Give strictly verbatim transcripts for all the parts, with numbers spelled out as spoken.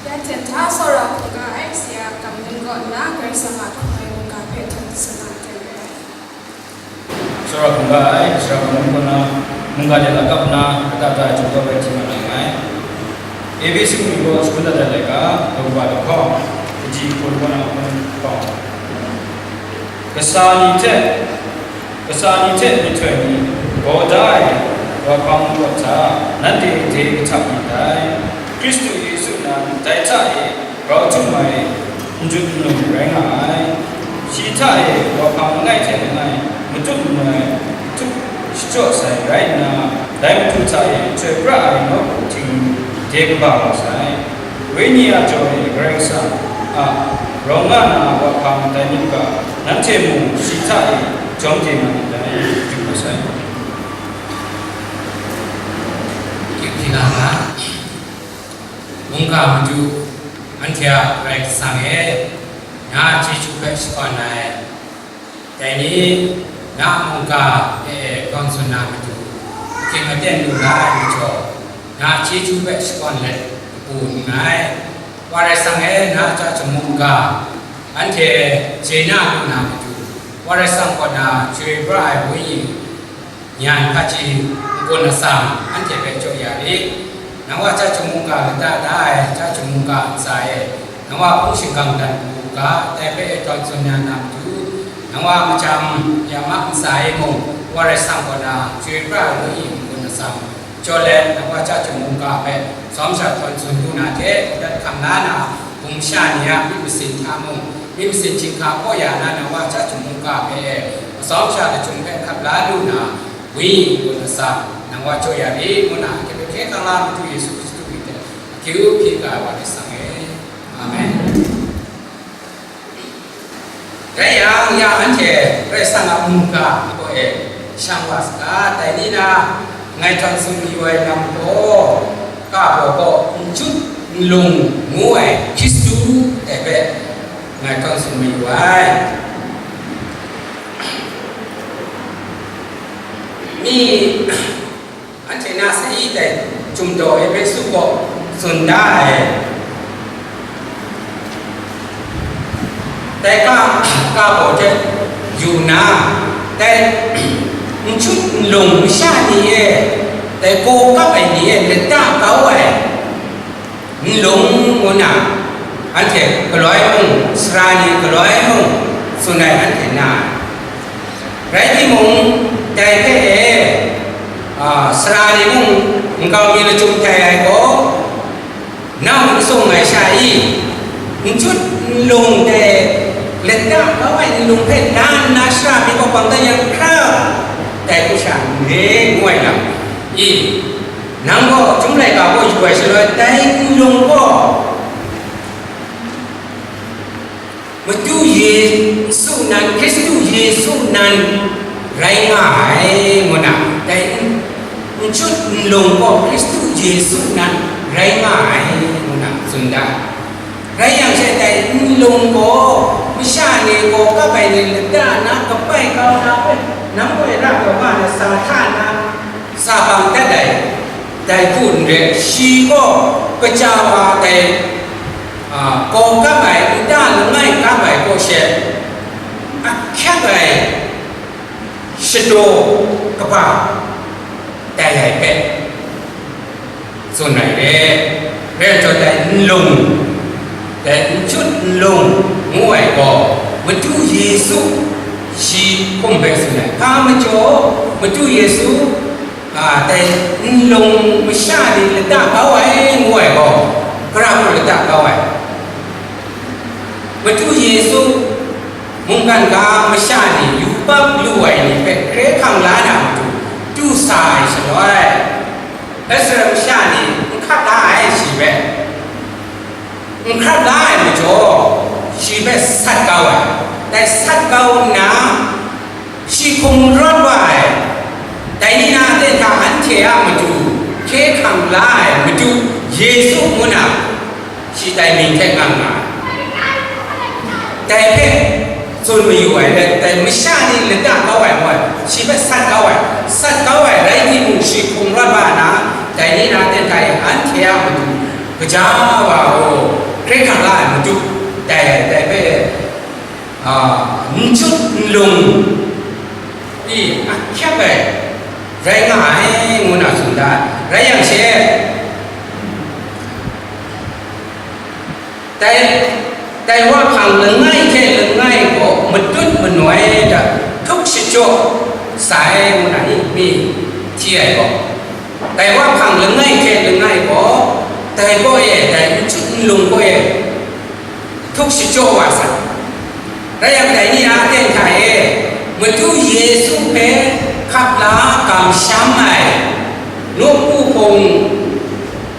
Ya hten hta tsawra hkungga ai, Sara Kamnun kaw nna Karai Kasang a hkungga ai mungga hpe htan dasa na ai. Tsawra hkungga ai, Sara Kamnun kaw na mungga de lakap nna, kata kata ai chyum kau bai hti mat na nngai. Epesu myu kaw shangun dat ai laika, daw wa lahkawng, kaji hpun kaw na hpun lahkawng. Kasa ni hte, kasa ni hte myihtoi ni gaw da ai wahpang kaw hta, nanhte de kahtap mat ai. Hkristu Yesu nan dai hta e grau htum ai n-, n-, num rai nga ai. Shi hta e wahpang langai hte langai matut manoi htup shachyaw sai rai nna, dai Madu hta e chyoi pra ai nawku htingnu de kaba wa sai. Wenyi a jaw e Karai Kasang a rawng nga na wahpang dai ni ga, nanhte mung shi hta e jawm de nga myit dai, yu yu masai. Yu hpyi nga ma. Mungga Madu, anhte a Karai Kasang e, na a chyeju hpe shakawn ai. Dai ni, na a mungga e e tawn tsun na matu, ahkying aten lu la ai majaw, na a chyeju hpe shakawn let kabu nngai. Wa rai sang e, na a chyahtum mungga, anhte chye na lu na matu, wa rai sang kaw na chyoi pra ai wenyi nyan hpaji n-gun atsam, anhte hpe jaw ya rit. Nang wa chyahtum mungga lata da ai, chyahtum mungga ntsa e, nang wa hpung shingkang dan u ga, dai hpe e tawn tsun ya na matu, nang wa machyam ya ma ntsa e mung, wa rai sang kaw na, chyoi pra ai wenyi n-gun atsam, jaw let, nang wa chyahtum mungga hpe tsawm sha tawn tsun lu na hte, hkam la na, bum sha ni a myit masin hta mung, myit masin chyinghka hpaw ya na, nang wa chyahtum mungga hpe e, atsawm sha lachyum hpe hkap la lu na, wenyi n-gun atsam, nang wa jaw ya rit, ngu na, hkye hkye hkrang la Madu Yesu Hkristu mying hte, akyu hpyi ga ai wa rai sang e. Amen. Rai yang, ya anhte Karai Kasang a mungga kaw e shang wa saga, dai ni na ngai htan tsun mayu ai lam gaw, ka baw gaw n jut n lung ngu ai Hkristu dai hpe ngai htan tsun mayu ai. Mi anhte na sayi dai Chyum daw Ehpesu gaw tsun da ai. Dai ka, ka baw hte yu na, dai n jut n lung masha ni e, dai gaw kap ai ni e lata kau ai n lung ngu na, anhte galoi mung, sara ni galoi mung tsun ai anhte na ai. Rai timung, dai hpe e, a, sara ni mung nkau mi lachyum tai ai gaw, nang n sung ai sha i? N jut n lung dai lata kau ai n lung hpe la nna shara mi kaw bang dan yang hkra, dai hku sha n re, ngu ai lam i? Nang gaw Chyum laika gaw yu ai shaloi, dai n lung gaw Madu Yesu nan, Hkristu Yesu nan rai nga ai, ngu na, dai n, n jut n lung gaw Hkristu Yesu nan rai nga ai, ngu na tsun da. Rai yang she, dai n lung gaw masha ni gaw kap ai ni lata na kabai kau na hpe, nang gaw e ra kau nga na sa hta na, sa bang dat ai, dai hku n ret, shi gaw kaja wa dai, a, gaw kap ai, nta langai kap ai gaw she, ahkyak ai shadaw kaba tai ai hpe tsun ai re. Rai nhtawm dai n lung, dai n jut n lung ngu ai gaw, Madu Yesu shi hkum hpe tsun ai. Hpa majaw, Madu Yesu a, dai n lung masha ni lata kau ai ngu ai gaw, gara hku lata kau ai? Madu Yesu mungkan ga masha ni yubak lu ai ni hpe hkre hkang la na matu du sa ai shaloi, Israel masha ni n hkap la ai shi hpe. N hkrat la ai majaw, shi hpe sat kau ai. Dai sat kau nna, shi hkum rawt wa ai. Dai ni na a ten hta anhte a matu hkye hkrang la ai Madu Yesu ngu na, shi dai mying hte ngam nga ai. Dai hpe tsun mayu ai let, dai masha ni lata kau ai ngu ai, shi hpe sat kau ai. Sat kau ai rai timung, shi hkum rawt wa na, dai ni na a ten hta e anhte a matu Kaja wa gaw, hkre hkrang la ai matu, dai, dai hpe, a, n jut n lung, i, a hkyep ai, rai nga ai, ngu na tsun da ai. Rai yang she, dai, dai wa hpang langai hte langai gaw matut manoi da htuk shachyaw sai, ngu na ni mi hti ai gaw, dai wa hpang langai hte langai gaw, dai gaw e, dai n jut n lung gaw e, htuk shachyaw wa sai. Rai yang, dai ni a aten hta e, Madu Yesu hpe hkap la kamsham ai nawku hpung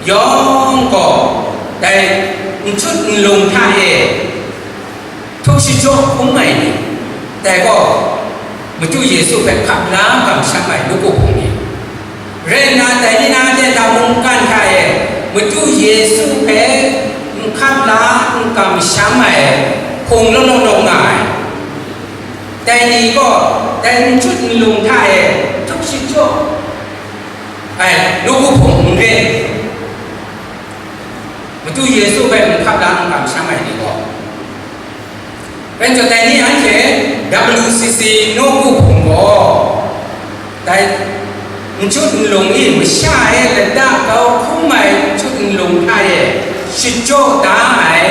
yawng gaw, dai n jut n lung hta e, htuk shachyaw hpung ai ni, dai gaw, Madu Yesu hpe hkap la kamsham ai nawku hpung ni. Rai nna, dai ni na de na mungkan hta e, Madu Yesu hpe n hkap la, n kamsham ai hpung law law law nga ai. Dai ni gaw, dai n jut n lung hta e, htuk shachyaw ai nawku hpung n rin. Madu Yesu hpe n hkap la, n kamsham ai ni gaw, pen jaw, dai ni anhte W C C nawku hpung gaw, dai n jut n lung i masha e lata kau hkrum ai n jut n lung hta e shachyaw da ai,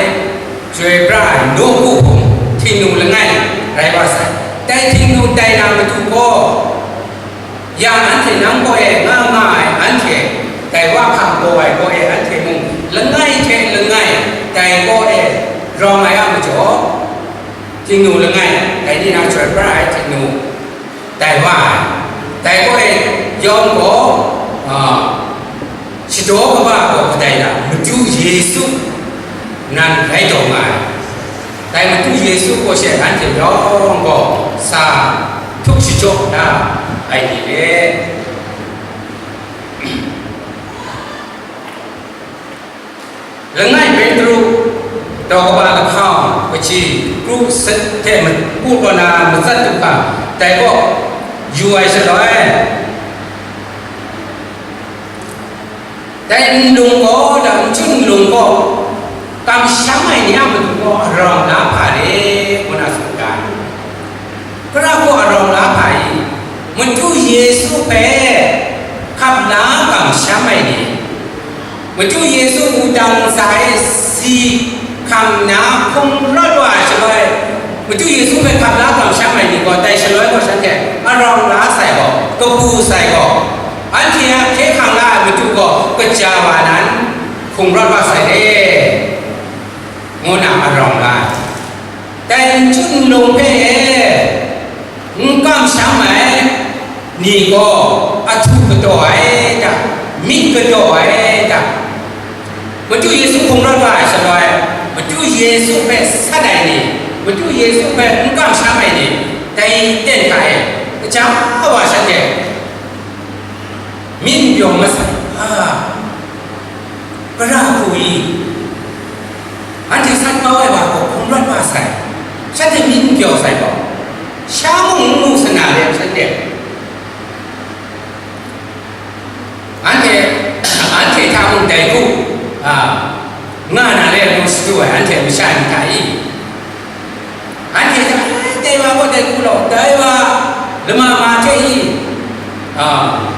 chyoi pra ai nawku hpung, htingnu langai rai wa sai. Dai htingnu tai na matu gaw, ya anhte nang kaw e nga nga ai anhte, dai wa hpang gaw ai kaw e anhte mung langai hte langai dai kaw e rawng ai a majaw, htingnu langai, dai ni na chyoi pra ai htingnu tai wa ai, dai kaw e yawng gaw, a, shadaw kaba gaw kadai na, Madu Yesu nan rai taw nga ai. Dai Madu Yesu kaw she anhte yawng gaw sa htuk shachyaw da ai ni le. Langai Petru daw kaba lahkawng kaji kru sat hte ma-, kru kaw na matsat du hkra, dai kaw yu ai shaloi, dai nlung gaw, dai n jut nlung gaw, kamsham ai ni a matu gaw arawng la hpa re, ngu na tsun ga ai. Pra gaw arawng la hpa i, Madu Yesu hpe hkap la kamsham ai ni, Madu Yesu wudang ntsa e si hkam nna hkum rawt wa ai shaloi, Madu Yesu hpe hkap la kamsham ai ni gaw, dai shaloi gaw shanhte arawng la sai gaw, kabu sai gaw, anhte a hkye hkrang la ai matu gaw kaja wa nan hkum rawt wa sai re, ngu na arawng la ai. Dai n jut n lung hpe e n kamsham ai ni gaw, ahtu kadaw ai ta, myit kadaw ai ta, Madu Yesu hkum rawt wa ai shaloi, Madu Yesu hpe sat ai ni, Madu Yesu hpe n kamsham ai ni, dai ten hta e, kaja wa shanhte myit n pyaw masai, a, gara hku i, anhte sat kau ai wa gaw hkum rawt wa sai, shanhte myit n pyaw sai gaw, sha mung n mu sana let shanhte, anhte, anhte hta mung dai hku, a, nga na let ngu shadu ai anhte masha ni hta i, anhte hta, "Ai, dai wa gaw dai hku law, dai wa lama ma hte i, a,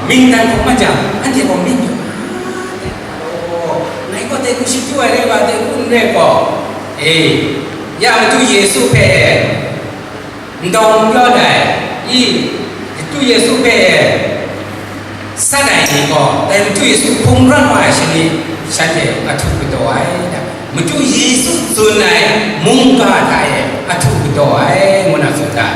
ming dan hkrum mat jang, anhte gaw myit n pyaw, a, dai hku law, ngai gaw dai hku shadu ai rai wa, dai hku n rai gaw, e, ya Madu Yesu hpe, n tau n pyaw dai, i, Madu Yesu hpe sat ai ni gaw, dai Madu Yesu hkum rawt wa ai shani, shanhte ahtu kadaw ai, da, Madu Yesu tsun ai mungga hta e ahtu kadaw ai, ngu na tsun da,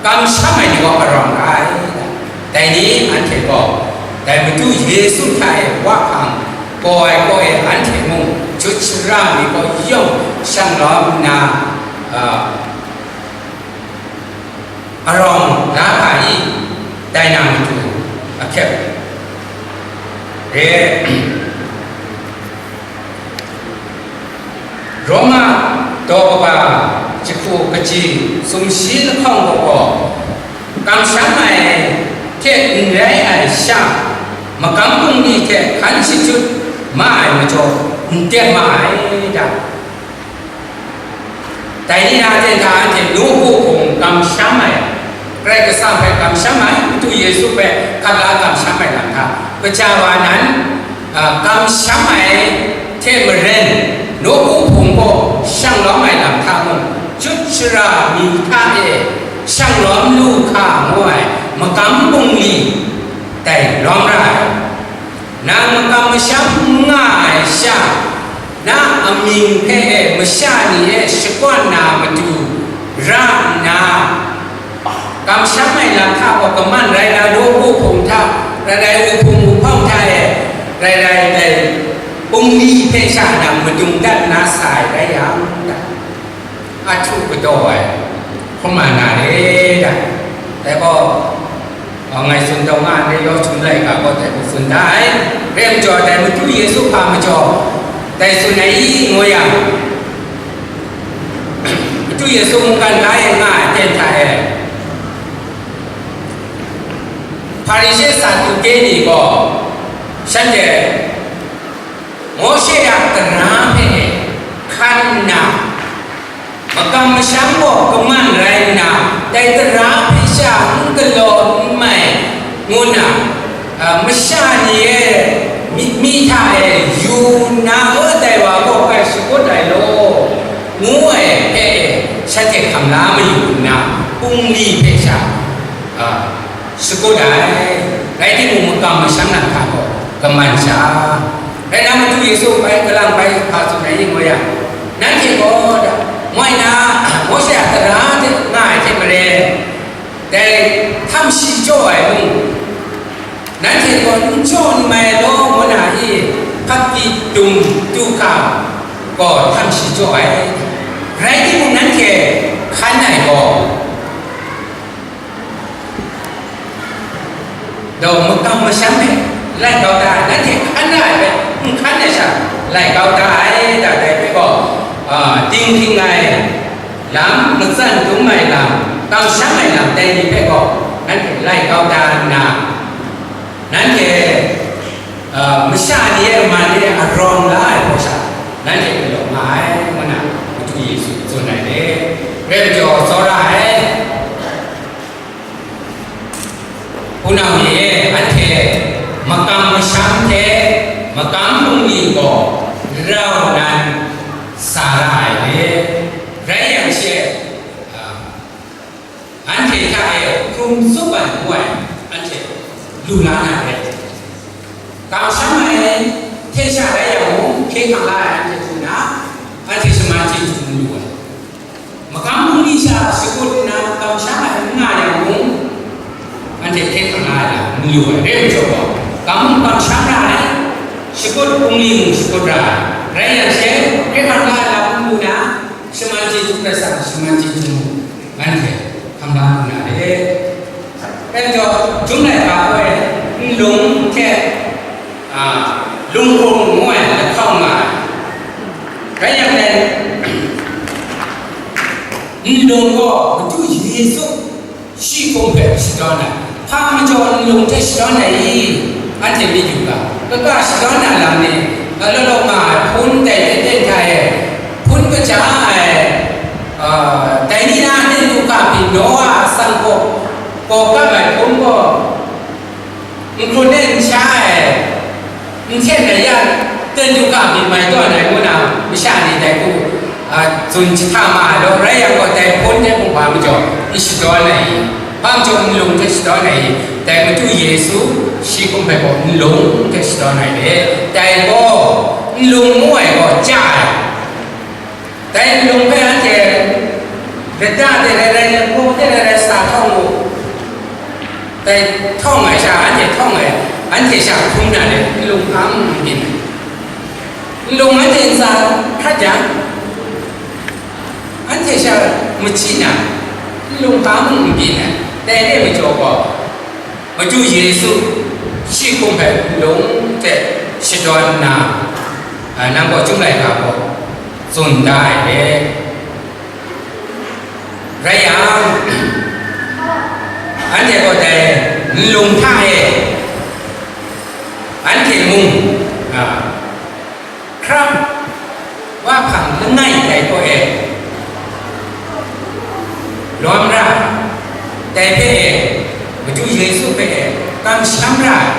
kamsham ai ni gaw arawng la ai, da, dai ni anhte gaw, dai Madu Yesu hta e wa hpang gaw ai kaw e anhte mung jut shara mi gaw yawng shang lawm nna, a, arawng la hpa i, dai na matu ahkyep re." Roma daw kaba jahku kaji sumshi lahkawng gaw, kamsham ai hte n rai ai sha, magam bungli hte hkan shajut ma ai majaw, n tep ma ai da. Dai ni na ten hta anhte nawku hpung kamsham ai, Karai Kasang hpe kamsham ai, Madu Yesu hpe hkap la kamsham ai lam hta, kaja wa nan, a, kamsham ai hte maren, nawku hpung gaw shang lawm ai lam hta mung, chyut shara mi hta e shang lawm lu hka ngu ai makam bungli dai lawm ra ai. Nang makam masham n nga ai sha, na amying hpe e masha ni e shakawn na matu ra nna, kamsham ai lam hta gaw kaman rai na, nawku hpung hta, rai rai, wuhpung wuhpawng hta e, rai rai, dai bungli hpe sha nang madung dat nna sa ai rai yang, ahtu kataw ai, hkrum nga na re da. Dai gaw, a, ngai tsun taw nga ai, yawng chyum laika gaw dai hpe tsun da ai. Rai majaw, dai Madu Yesu hpa majaw, dai tsun ai i, ngu yang, Madu Yesu mungkan ga e nga ai ten hta e, Hparishe Saduke ni gaw shanhte Mawshe a tara hpe hkan nna, makam masham gaw kaman rai nna, dai tara hpe sha n galaw n mai, ngu nna, a, masha ni e myit mi hta e yu nna, dai wa gaw kai shakut ai law, ngu ai hpe e, shanhte hkam la mayu nna, bungli hpe sha, a, shakut ai, rai timung, makam masham na hta gaw kaman sha. Rai nna, Madu Yesu bai, kalang bai hpa tsun ai, ngu yang, nanhte gaw da, moi na, Mawshe a tara hte nga ai hte maren, dai htam shi jaw ai mung, nanhte gaw n jaw n mai law, ngu na i, hpakdi dum du hkam gaw htam shi jaw ai. Rai timung, nanhte hkan ai gaw, dau makam masham hpe lai kau da ai, nanhte hkan ra ai hpe n hkan ai sha, lai kau da ai, da dai hpe gaw, a, dinghpring ai lam, matsan dum ai lam, kamsham ai lam, dai ni hpe gaw nanhte lai kau da nna, nanhte, a, masha ni e, man ni e arawng la ai hpawt sha, nanhte galaw nga ai, ngu na Madu Yesu tsun ai re. Rai majaw, tsawra ai. Hpunau ni e, anhte makam masham hte makam bungli gaw rau nan sa ra ai le, rai yang she, a, anhte hta e hkrum tsup ai ngu ai, anhte lu la na re. Kamsham ai hte sha rai yang mung, hkye hkrang la ai anhte hku na, anhte shaman chyeju n lu ai. Makam bungli sha shakut nna kamsham ai n nga yang mung, anhte hkye hkrang la ai lam n lu ai. Rai majaw gaw, kam mung kamsham ra ai, shakut bungli mung shakut ra ai. Rai yang she, hkye hkrang la ai lam n lu na, shaman chyeju Karai Kasang, shaman chyeju mung, anhte hkam la lu na re. Rai majaw, Chyum Laika gaw e, nlung hte, a, lunghkrung ngu ai lahkau nga ai. Rai yang gaw, nlung gaw Madu Yesu shi hkum hpe shadawn ai. Hpa majaw nlung hte shadawn ai i? Anhte myit yu ga, kaka shadawn na lam ni, a, law law nga ai hpun dai hte ten hta e, hpun kaja ai, a, dai ni na a ten du hka pyi Noa a sang hkaw, gaw kap ai hpun gaw, nhkrun e n sha ai, n hten ai ya, ten du hka pyi mai tawn ai ngu na, masha ni dai hku, a, tsun jahta ma ai law, rai yang gaw, dai hpun hte mung hpa majaw n shadawn ai i? Hpa majaw nlung hte shadawn ai i? Dai Madu Yesu shi hkum hpe gaw nlung hte shadawn ai re. Dai gaw, nlung ngu ai gaw, ja ai. Dai nlung hpe anhte lata de rai rai, lamu de rai rai sa htawng u. Dai htawng ai sha, anhte htawng ai, anhte sha hkrum na de, nlung hpa mung n byin ai. Nlung anhte ntsa hkrat yang, anhte sha machyi na, nlung hpa mung n byin ai. Dai re majaw gaw, Madu Yesu shi hkum hpe nlung hte shadawn nna, a, nang gaw Chyum Laika gaw tsun da ai re. Rai yang, anhte gaw dai nlung hta e, anhte mung, a, Hkra wa hpang langai dai gaw e, lawm ra, dai hpe e, Madu Yesu hpe e, kamsham ra ai.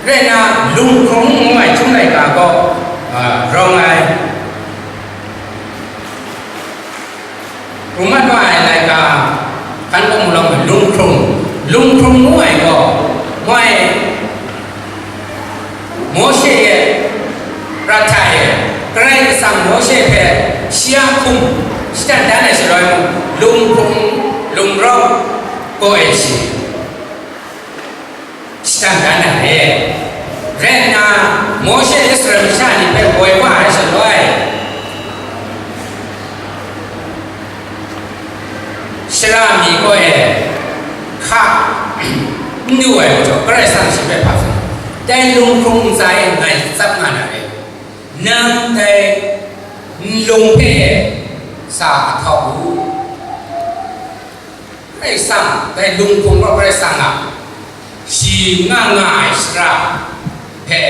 Rai nna, lunghkrung ngu ai Chyum laika gaw, a, rawng ai. Hkrum mat wa ai laika, hkan gaw mu lawm ai, lunghkrung, lunghkrung ngu ai gaw, moi, Mawshe e, pra hta e, Karai Kasang Mawshe hpe shi a hkum shadan dan ai shaloi mung, lunghkrung, lungrawng gaw e shi. Shadan dan ai re. Rai nna, Mawshe Israel masha ni hpe woi wa ai shaloi, shara mi gaw e hka n du ai majaw, Karai Kasang shi hpe hpa tsun, dai lunghkrung ntsa e ngai tsap nga na re. Nang dai nlung hpe sa ahtau u. Karai Kasang, dai lunghkrung gaw Karai Kasang a, shi nga nga ai shara hpe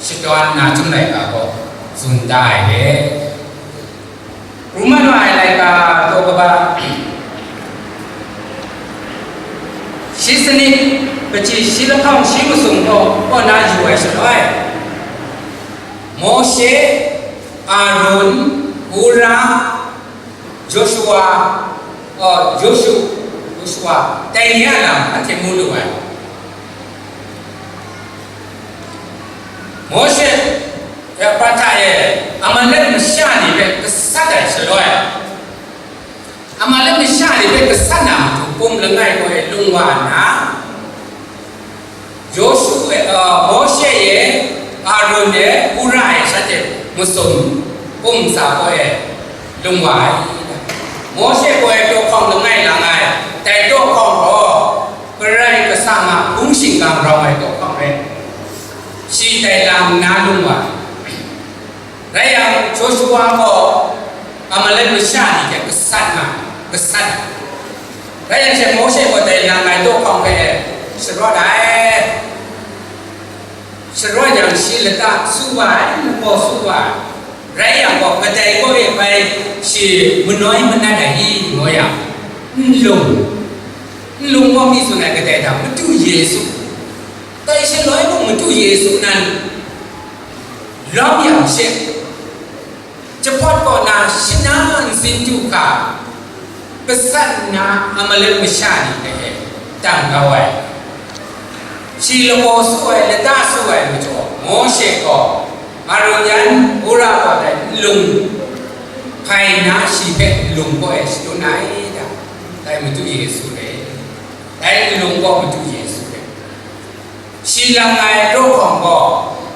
shadawn nna Chyum laika gaw tsun da ai re. Hkrum mat wa ai laika daw kaba, shi sanit, kachyi shi lahkawng shi masum gaw kaw na yu ai shaloi, Mawshe, Aron, Hura, Joshua, oh, Joshu, Joshua, dai ni a lam anhte mu lu ai. Mawshe, ya, pra hta e, Amalek masha ni hpe gasat ai shaloi, Amalek masha ni hpe gasat na matu, pum langai gaw e lung wa nna, Joshu e, uh, Mawshe e, Aron e, Hura e, shanhte masum pum ntsa gaw e lung wa ai. Mawshe gaw e tawhkawng langai lang ai, dai tawhkawng gaw Karai Kasang a hpung shingkang rau ai tawhkawng rai, shi dai lang nna lung wa ai. Rai yang, Joshua gaw Amalek masha ni hte gasat nga, gasat. Rai yang she, Mawshe gaw dai lang ai tawhkawng hpe sharawt ai. Sharawt yang, shi lata su wa ai, npu su wa ai. Rai yang gaw, kadai gaw e bai shi manoi manat ai i, ngu yang, nlung, nlung gaw mi tsun ai kadai hta, Madu Yesu. Dai shaloi mung Madu Yesu nan lawm yang she, jahpawt kaw na shana nsin du hkra, gasat nna Amalek masha ni hpe e tang kau ai. Shi lagaw su ai, lata su ai majaw, Mawshe gaw Aron yan Hura gaw dai nlung hpai nna shi hpe nlung gaw e shadun ai da, dai Madu Yesu re. Dai nlung gaw Madu Yesu re. Shi lang ai tawhkawng gaw,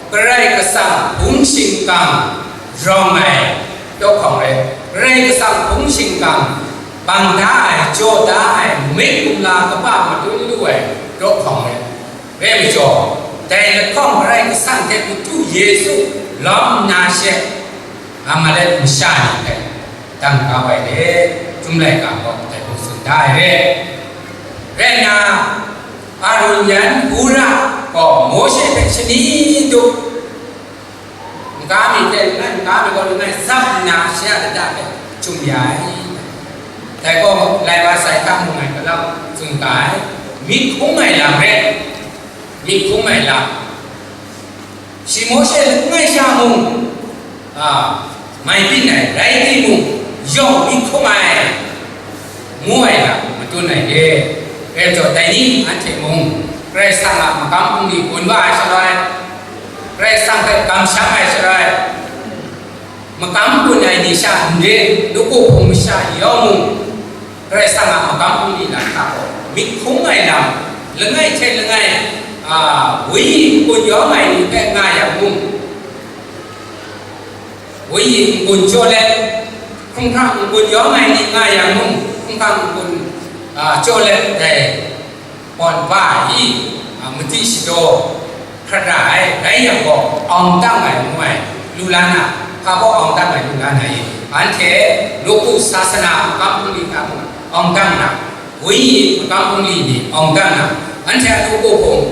Karai Kasang hpung shingkang rawng ai tawhkawng rai. Karai Kasang hpung shingkang bang da ai, jaw da ai, myit kumla kaba madun lu ai tawhkawng rai. Rai majaw, dai lahkawng Karai Kasang hte Madu Yesu lawm nna she, Amalek masha ni hpe dang kau ai re, Chyum laika gaw dai hpe tsun da ai re. Rai nna, Aron yan Hura gaw Mawshe hpe shani du, nka mi hte langai, nka mi gaw langai, tsap nna shi a lata hpe htum ya ai. Dai gaw, lai wa sai hta mung ai galau tsun ga ai, myit hkrum ai lam rai, myit hkrum ai lam. Shi Mawshe langai sha mung, a, mai byin ai rai timung, yawng myit hkrum ai, ngu ai lam madun ai re. Rai jaw, dai ni anhte mung, Karai Kasang a magam bungli gun wa ai shaloi, Karai Kasang hpe kamsham ai shaloi, magam gun ai ni sha n rin, nawku hpung masha ni yawng mung, Karai Kasang a magam bungli na hta gaw, myit hkrum ai lam, langai hte langai, a, wenyi n-gun yawm ai ni hpe nga yang mung, wenyi n-gun jaw let, hkrum hkra n-gun yawm ai ni nga yang mung, hkrum hkra n-gun, a, jaw let, dai gawn ba ai i, a, madi shadaw hkrat ra ai, rai yang gaw, awng tang ai ngu ai, lu la na, hpa baw awng tang ai lu la na i, anhte nawku sasana a makam bungli hta mung awng tang na, wenyi makam bungli ni awng tang na, anhte a nawku hpung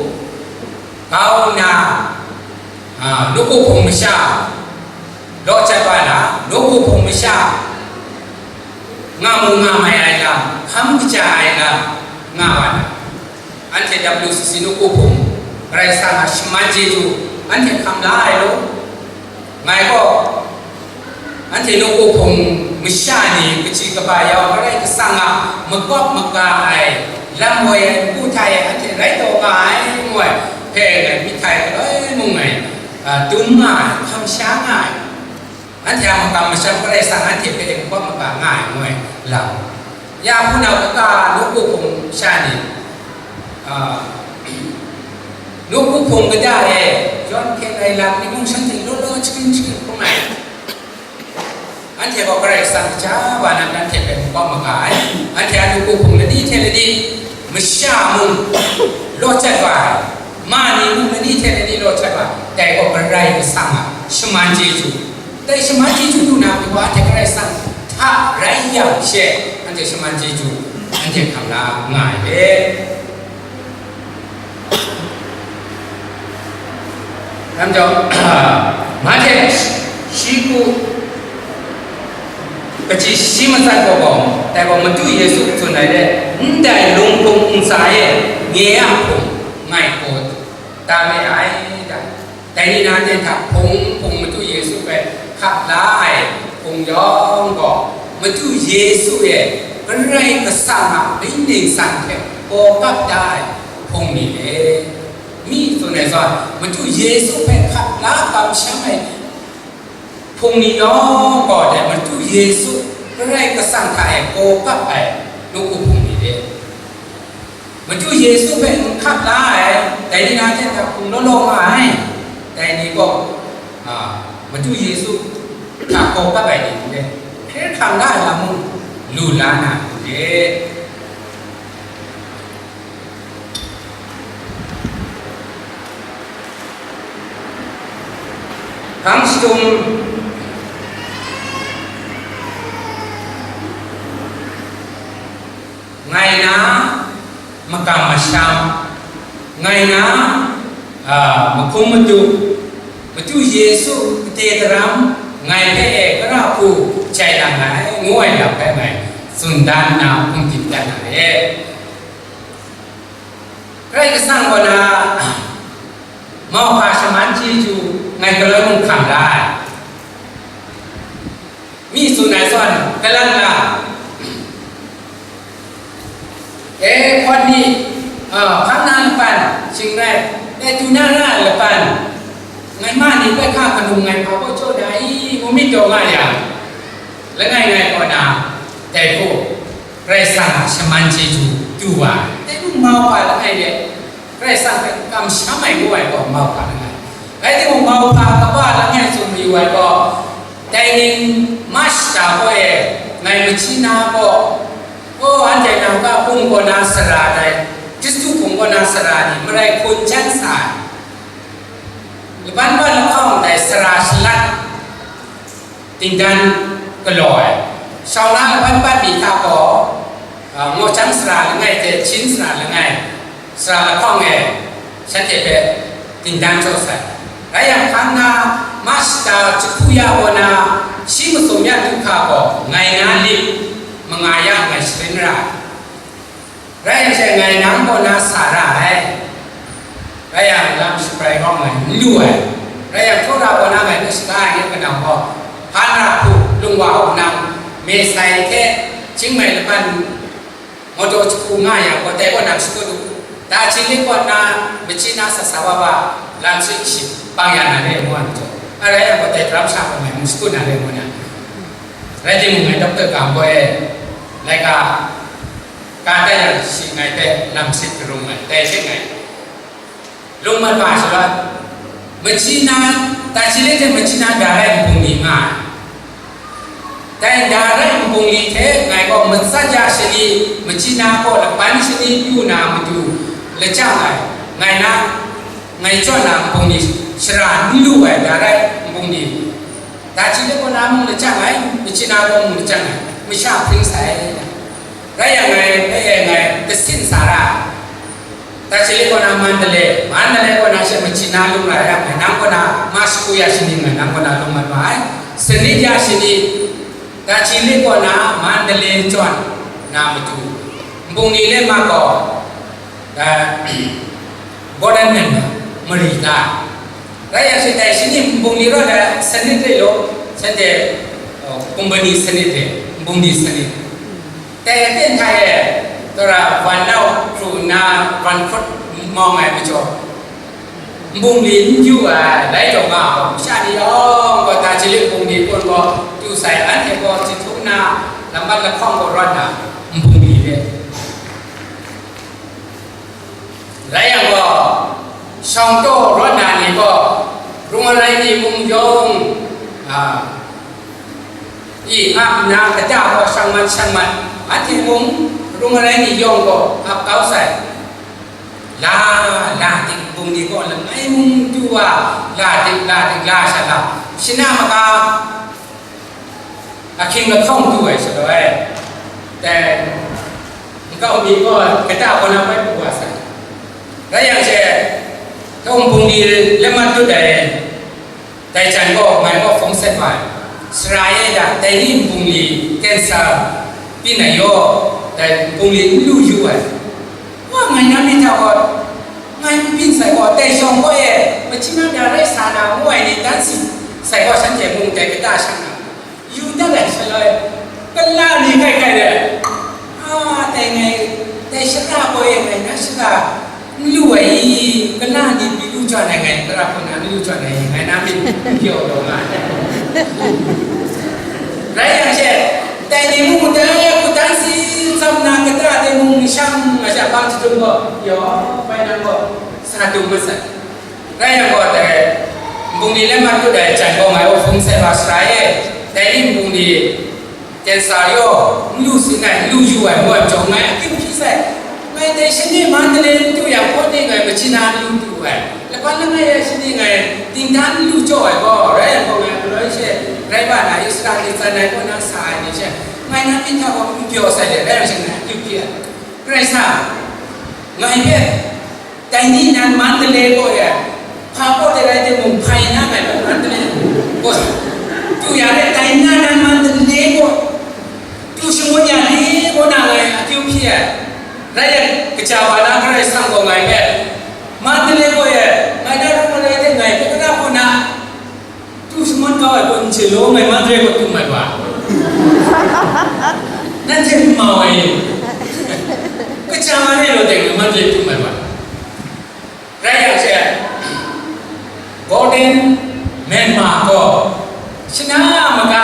kau nna, A, nawku hpung masha law cat wa na, nawku hpung masha nga mu nga mai ai lam, hkam kaja ai lam nga wa na, anhte W C C nawku hpung Karai Kasang a shaman chyeju anhte hkam la ai law. Ngai gaw anhte nawku hpung masha ni kaji kaba yau Karai Kasang a makawp maga ai lam woi ai npu hta e anhte rai taw nga ai, ngu ai hpe ngai myihtoi galoi mung ngai, a, dum nga ai, hkam sha nga ai. Anhte a makam masham Karai Kasang anhte hpe makawp maga nga ai, ngu ai lam. Ya hpunau kata nawku hpung sha ni, a, nawku hpung kata e, yawn hkyen ai lam ni mung shanhte law law sharin sharin hkrum ai. Anhte gaw Karai Kasang kaja wa nan anhte hpe makawp maga ai. Anhte a nawku hpung lani hte lani masha mung law cat wa ai. Ma ni mung lani hte lani law cat wa ai. Dai gaw Karai Kasang a shaman chyeju. Dai shaman chyeju du na pyi wa, anhte Karai Kasang hta rai yang she, anhte shaman chyeju anhte hkam la nga ai le. Lam jau, Mahte shi ku kaji shi matsat gaw gaw, dai gaw Madu Yesu tsun ai le, ndai lung hpung ntsa e nye a hpung ngai hkaw da me ai da. Dai ni na hte hta hpung hpung Madu Yesu hpe hkap la ai hpung yawng gaw, Madu Yesu e Karai Kasang a mying ningsang hte kaw kap da ai hpung ni le, mi tsun ai zawn, Madu Yesu hpe hkap la kamsham ai hpung ni yawng gaw, dai Madu Yesu Karai Kasang hta e kaw kap ai nawku hpung ni le. Madu Yesu hpe n hkap la ai, dai ni na hte hta hpung law law nga ai, dai ni gaw, a, Madu Yesu hta kaw kap ai ni n re, hkre hkrang la ai lam mung lu la na n re. Hpang shadum ngai na makam masham, ngai na, a, mahkum madu, Madu Yesu kade daram ngai hpe e kara hku jai lang ai, ngu ai lam hpe ngai tsun dan nna hkum tim dat na re. Karai Kasang kaw na mauhpa shaman chyeju ngai galoi mung hkam da ai. Mi tsun ai zawn, kalang na, e, hpawt ni, a, hpang na lapan, shing rai, e, du na ra ai lapan, ngai ma ni hpe hka hkanung ngai hpa baw jaw na i, ngu myit taw nga yang, langai ngai kaw na, dai hku, Karai Kasang a shaman chyeju du wa ai. Dai mung mauhpa langai de, Karai Kasang hpe kamsham ai ngu ai gaw mauhpa langai. Rai timung, mauhpa kaba langai tsun mayu ai gaw, dai ning March shata gaw e, ngai Machina gaw, gaw anhte nang ga hpung kaw na sara dai, Hkristu hpung kaw na sara ni marai hkun jan sa ai. Laban bat lahkawng dai sara shalat, dingdan galaw ai. Shawng na laban bat mi hta gaw, a, Ngawchang sara langai hte Chin sara langai, sara lahkawng e shanhte hpe dingdan jaw sai. Rai yang, hpang na March shata jahku ya kaw na shi masum ya du hka gaw, ngai na lit manga ya ngai sharin ra ai. Rai yang she, ngai nang kaw na sa ra ai. Rai yang, lam shabrai hkawng ngai n lu ai. Rai yang, Tora kaw na ngai hpe shaga ai ngut kanau gaw, hpa na hku lung wa u nang, me sai hte, Chiang Mai laban mawtaw jahku nga yang gaw, dai kaw nang shakut u. Darjeeling kaw na, Machina sa sa wa wa, lam shi shi bang ya na re, ngu ai majaw, a rai yang gaw, dai daram sha gaw ngai mu shakut na re, ngu na. Rai timung, ngai Doctor Gam gaw e, laika, Ka tai yang shi ngai hpe lam sit karung ai, dai hte ngai lung mat wa shaloi, Machina, Darjeeling hte Machina Darai nbung ni nga ai. Dai Darai nbung ni hte ngai gaw matsat ya shani, Machina kaw laban shani pyu na matu lajang ai, ngai na, ngai jawn na nbung ni shara n lu ai Darai nbung ni. Darjeeling kaw na mung lajang ai, Machina kaw mung lajang ai, masha hpring sai. Rai yang ngai, e, e, ngai, kasin sa ra ai. Tachilik kaw na Mandalay, Mandalay kaw na she Myitkyina lung la yang, ngai nang kaw na Mashku ya shani, ngai nang kaw na lung mat ma ai. Sanit ya shani, Tachilik kaw na Mandalay chyawn na matu, nbungli le ma gaw, ah, Golden Myanmar, mari ta. Rai yang she dai shani nbungli rawt ai sanit re law, shanhte, oh, kumbani sanit re, nbungli sanit. Dai aten hta e, tara van nau hkru nna van hkut mawng ai majaw, nbungli n yu ai, rai taw nga ai, masha ni yawng gaw Tachilik nbungli kun gaw tu sai, anhte gaw jahtum na lambat lahkawng gaw rawt na nbungli re. Rai yang gaw, shawng taw rawt na ni gaw, rung arai ni mung yawng, a, i ap nna kata gaw shang mat shang mat, anhte mung rung arai ni yawng gaw ap kau sai. La, la dik bung ni gaw langai mung du wa, la dik, la dik, la sha la, shana maka, ahkying lahkawng du ai shaloi, dai nkau mi gaw kata kaw na bai pru wa sai. Rai yang she, tawng bungli le mat dut ai, dai jan gaw ngai gaw hpung set wa ai. Sara e ya, dai ni bungli cancer pyin ai yaw, dai bungli n lu yu ai. Wa, ngai na myit hta gaw, ngai n byin sai gaw, dai shawng gaw e, Myitkyina da rai sa na ngu ai ni dan si sai gaw, shanhte mung dai kata shang na, yu dat ai shaloi, kala ni kai kai de, a, dai ngai, dai shara gaw e, ngai na shara n lu ai i, kala ni pyi lu jawn ai, ngai tara hpun na n lu jawn ai, ngai na myit n pyaw taw nga ai. Rai yang she, dai ni mung dai hku dan si tsam na kata de mung shang nga sha bang jadum gaw, yaw, bai nang gaw, sa dum masat. Rai yang gaw, dai nbungli le mat dut ai jan gaw ngai hpung set wa sara e, dai ni nbungli cancer yaw, n lu sin ai, n lu yu ai, ngu ai majaw, ngai akyu hpyi sai. Ngai dai shani Mandalay n du yang, hpaw ni ngai Myitkyina n lu du ai. Laban langai ai shani ngai dingdan n lu jaw ai gaw, rai yang gaw ngai maloi she, rai wa na, Israel ni tsan ai kaw na sa ai ni she, ngai na myit hta gaw n pyaw sai de, rai yang she ngai akyu hpyi ai. Karai Kasang, ngai hpe, dai ni nan Mandalay gaw e, hpa gaw de rai timung, hpai na ngai hpe Mandalay gaw, tu ya re, dai na nan Mandalay gaw, tu shangun ya ni gaw na ngai akyu hpyi ai. Rai yang, kaja wa na Karai Kasang gaw ngai hpe, Mandalay gaw e, ngai na ru marai de ngai hpe kara hku na, tu shangun kau ai gaw n chye law, ngai Mandalay gaw tum ai wa. Nanhte n mau ai. Kaja ma re law deng, ngai Mandalay tum ai wa. Rai yang she, Golden Myanmar gaw, shana maka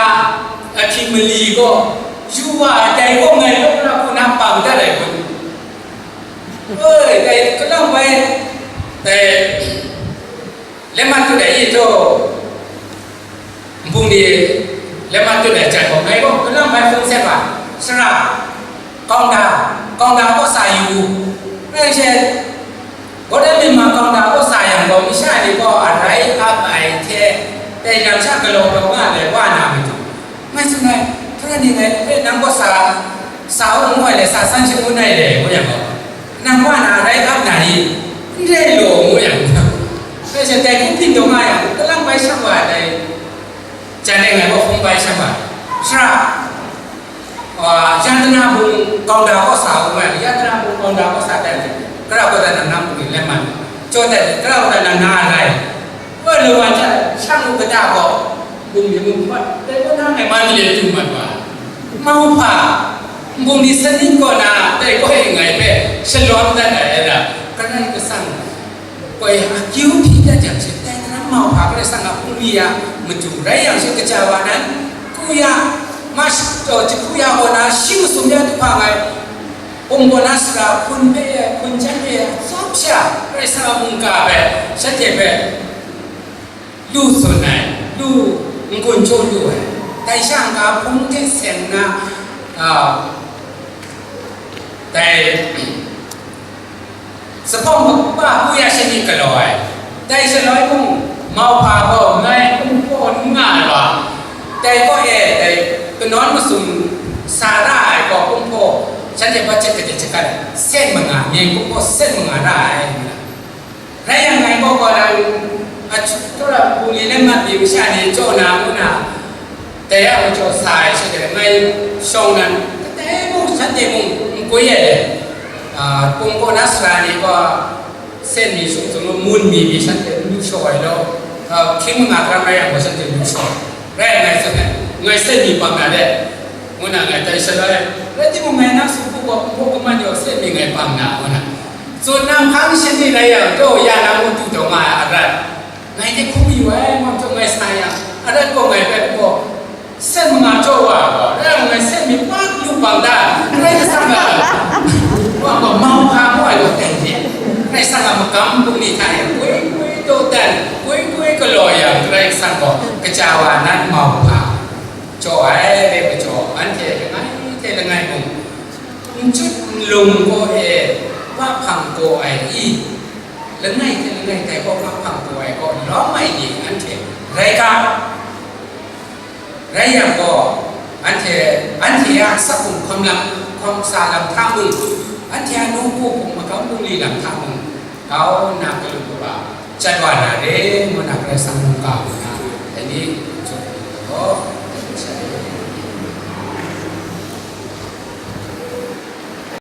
ahkying mali gaw, yu wa ai dai gaw ngai law na hku na pang dat ai kun. Oi, dai kalang bai, dai, Lemman tu dai i tu, nbung ni lemman tu dai jan gaw, ngai gaw, kalang bai hpung set wa, sara, kaungda, kaungda kaw sa yu, rai she, gaw dai myit ma kaungda kaw sa yang gaw, masha ni gaw arai ap ai hte, dai lam sha galaw gaw nga ai wa na matu. Ngai tsun ai, hpara ni ngai hpe nang gaw sa, sa u ngu ai le, sa san shangun ai le, ngu yang gaw, nang wa na rai ap na i? N rai law, ngu yang, bai sha dai hku byin taw nga yang, kalang bai shang wa ai dai, jan e ngai gaw hpung bai shang wa, sara, a, Yantana bung kaungda kaw sa u ngu yang, Yantana bung kaungda kaw sa dan, kara gaw dan nang, nang bung i lemman, jaw dan, kara gaw dan nang na rai. Woi, lawan hta shang u kata gaw, bum myit mung hpawt, dai gaw na ngai Mandalay tu mat wa. Mauhpa, nbung ni sanit kaw na, dai gaw e ngai hpe shalawm dat ai, ai ra, Karai Kasang, koi akyu hpyi dat jang she, dai na mauhpa Karai Kasang a hpung mi ya matu rai yang she, kaja wa nan, ku ya, mas, jaku ya gaw na, shi masum ya du hpa ngai, hpung gaw na sara, hpun hpe, hpun jan hpe, tsawp sha, Karai Kasang a mungga hpe, shanhte hpe, lu tsun ai, lu n-gun jaw lu ai, dai sha nga hpung hte seng na, a, dai, zuphpawng kaba ku ya shani galaw ai, dai shaloi mung, mauhpa gaw ngai kumhpaw n nga ai wa, dai kaw e, dai kanawn masum sa ra ai gaw kumhpaw, Shanhte budget kade shakat ai, sen manga, myen kungdaw sen manga ra ai, ngu na. Rai yang, ngai gaw gaw nang, a, tawra bungli le mat mi masha ni chyaw na, ngu na, dai a majaw sa ai sha de, ngai shawng nan, kadai mung, shanhte mung n gwi ai, a, pung kaw na sara ni gaw, sen mi sung sung lu, mun mi mi shanhte n lu shaw ai law, a, hkying manga kram rai yang gaw shanhte n lu shaw ai. Rai ngai tsun ai, ngai sen mi pang na de, ngu na ngai tai shaloi, rai timung, ngai nang sum hku gaw hpung hkawk kaman yaw sen mi ngai pang na, ngu na. Tsun na hpang shani rai yang, taw ya na ngu du taw nga ai arat. Ngai de hkum yu ai, ngu nhtawm ngai sa yang, arat gaw ngai hpe gaw, sen manga jaw wa ai gaw, rai yang ngai sen mi pak lu bang da, Karai Kasang a, wa gaw mau hpa mu ai gaw dai re, Karai Kasang a magam bungli hta e, gwi gwi dawdan, gwi gwi galaw yang, Karai Kasang gaw kaja wa nan mau hpa jaw ai, re majaw, anhte langai hte langai mung, n jut n lung gaw e, pa hpang gaw ai i, langai hte langai tai gaw pa hpang gaw ai gaw lawm ai ni anhte rai ga, rai yang gaw, anhte, anhte a sakkum hkawm lam, hkawm sa lam hta mung, anhte a nawku hpung magam bungli lam hta mung, kau nna galu kaba, chyat wa na re, ngu na Karai Kasang mungga ngu na, dai ni,